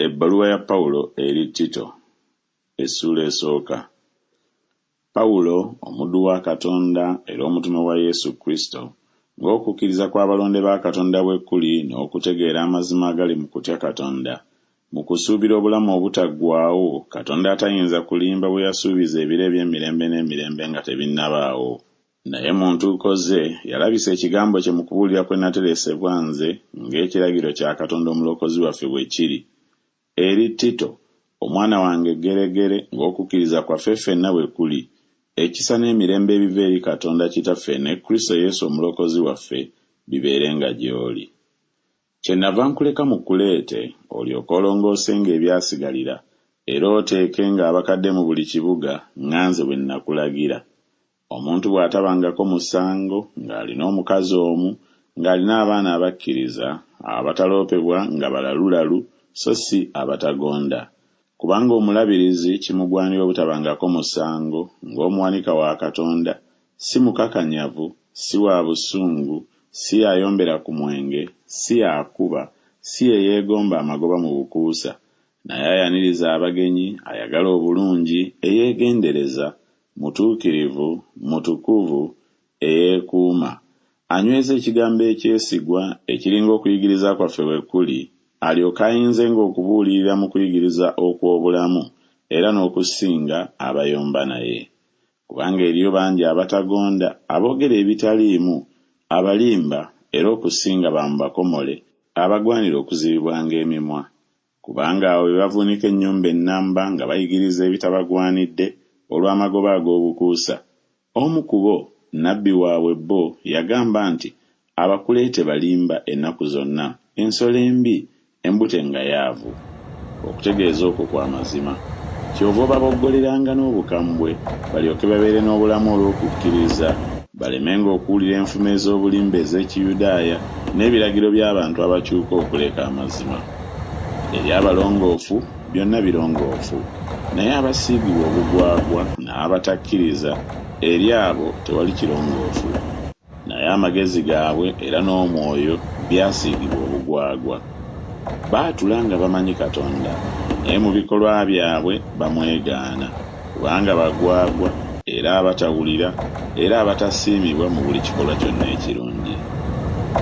Ebbaluwa ya Pawulo eri Tito Essuula esooka. Pawulo, omuddu wa Katonda era omutume wa Yesu Kristo, ng'okukkiriza kw'abalonde ba Katonda bwe kuli n'okutegeera amazima agali mu kutya Katonda, mu kusuubira obulamu obutaggwaawo Katonda atayinza kulimba bwe yasuubiza ebiro eby'emirembe n'emirembe nga tebinnabaawo. Naye mu ntuuko ze yalabisa ekigambo kye mu kubuulira kwe nateresebwa nze ng'ekiragiro kya Katonda Omulokozi waffe bwe kiri, eri Tito, omwana wange ggereggere ng'okukkiriza kwaffe ffenna bwe kuli, ekisa n'emirembe ebiva eri Katonda Kitaffe ne Kristo Yesu Omulokozi waffe bibeerenga gy'oli. Kyennava nkuleka mu Kuleete, olyoke olongoosenga ebyasigalira, era oteekenga abakadde mu buli kibuga, nga nze bwe nnakulagira. Omuntu bw'atabangako musango, ng'alina omukazi omu, ng'alina abaana abakkiriza, abataloopebwa nga balalulalu, so si abatagonda. Kubanga omulabirizi kimugwanira obutabangako musango, ng'omuwanika wa Katonda, si mukakanyavu, si wa busungu, si ayombera ku mwenge, si akuba, si eyeegomba amagoba mu bukuusa, naye ayaniriza abagenyi, ayagala obulungi, eyeegendereza, mutuukirivu, mutukuvu, eyeekuuma, anyweza ekigambo ekyesigwa ekiri ng'okuyigiriza kwaffe bwe kuli, alyoke ayinzenga okubuulirira mu kuyigiriza okw'obulamu era n'okusinga abayomba naye. Kubanga eriyo bangi abatagonda, aboogera ebitaliimu, abalimba, era okusinga ba mu bakomole, abagwanira okuzibibwanga emimwa. Kubanga abo be bavuunika ennyumba ennamba nga bayigiriza ebitabagwanidde olw'amagoba ag'obukuusa. Omu ku bo, nnabbi waabwe bo, yagamba nti, Abakuleete balimba ennaku zonna, ensolo embi, embuto engayaavu. Okutegeeza okwo kwa mazima. Ky'ova obaboggoleranga n'obukambwe, balyoke babeere n'obulamu olw'okukkiriza, balemenga okuwulira enfumo ez'obulimba ez'Ekiyudaaya n'ebiragiro by'abantu abakyuka okuleka amazima. Eri abalongoofu byonna birongoofu, naye abasiigibwa obugwagwa n'abatakkiriza, eri abo tewali kirongoofu. Naye amagezi gaabwe era n'omwoyo byasiigibwa obugwagwa. Baatula nga bamanyi Katonda, naye mu bikolwa byabwe bamwegaana, kubanga bagwagwa era abatawulira era abatasiimibwa mu buli kikolwa kyonna ekirungi.